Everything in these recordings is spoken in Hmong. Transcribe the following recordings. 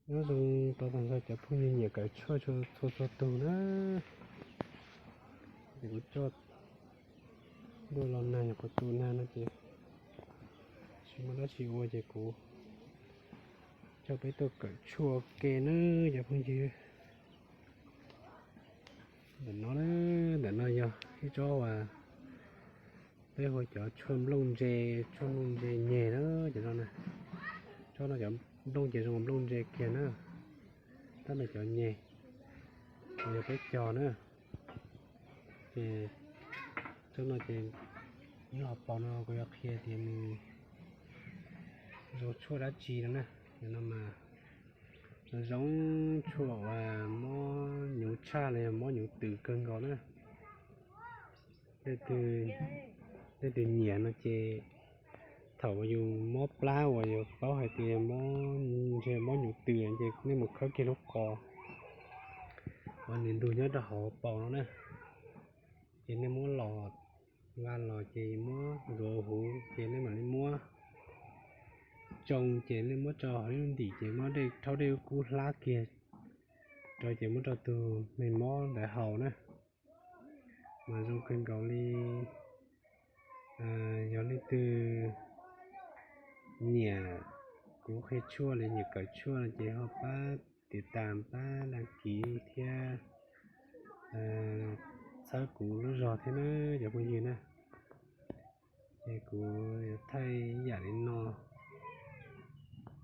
Nyob zoo rau tag nrho cov phooj ywg nyiam kawm tshuaj txhua txhua tus na. Ces kuv coj ntuj los nag, yog kuv tus nag no ces tsis muaj dab tsi ua ces kuv coj peb tuaj kawm tshuaj ua ke na cov phooj ywg. Ntawm no, ntawm no yog ib tsob uas peb hu cov tshuaj nplooj ntse, tshuaj nplooj ntse nyeg na. Cov no, tsob no cov nplooj ces zoo nplooj ntse kiag na. Tab sis cov nyeg yog peb cog na. Ces tsob no ces nyob hauv paus no kuv yuav qhia tias nws zoo tshuaj dab tsi no na. Cov no mas zoo tshuaj uas mob nyuv tshaj los yog mob nyuv tws kawg nkaus na. Leej twg nyiam no ces thaum uas yus mob plab uas yus paub hais tias mob, ntshe mob nyuv tws ces nej mus khawb kiag lub qos uas nws ntug nyob rau hauv paus no na. Ces nej muab los, nqa los ces muab ntxuav huv ces nej mam li muab tsoo ces nej muab tso hauv ib lub ntim ces muab dej rhaub dej kub kub hlab kiag rau ces muab rau tus me mob ntawd haus na. Mas zoo kawg nkaus li. Yog leej twg nyiam kuv qhia tshuaj los nyiam kawm tshuaj no ces ho pab tiv tas pab dag kiv thiab txhawb kuv lub zog thiab na cov phooj ywg na. Ces kuv yuav thaij ib yam li no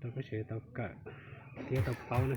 rau peb sawv daws tau kawm thiab tau paub na.